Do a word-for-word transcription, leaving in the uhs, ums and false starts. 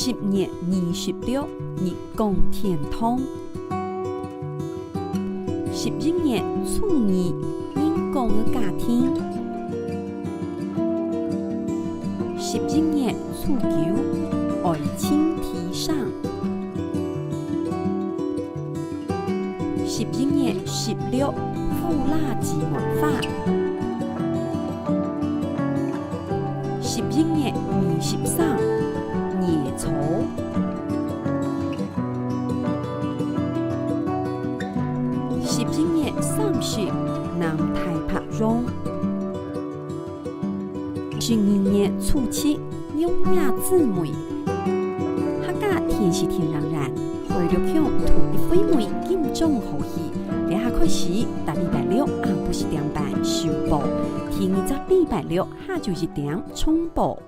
十月二十六，日光天堂。十一月初二，人工个家庭。十一月初九，愛情提升。十一月十六，呼啦姊妹花。十一月二十三，野草。十一月三十，南大白杨。十二月初七，娘惹姊妹。客家電視天然人，海陸腔同一回味，金鐘好戲。這下開始，逐禮拜六暗晡十點半首播，第二隻禮拜六下晝一點重播。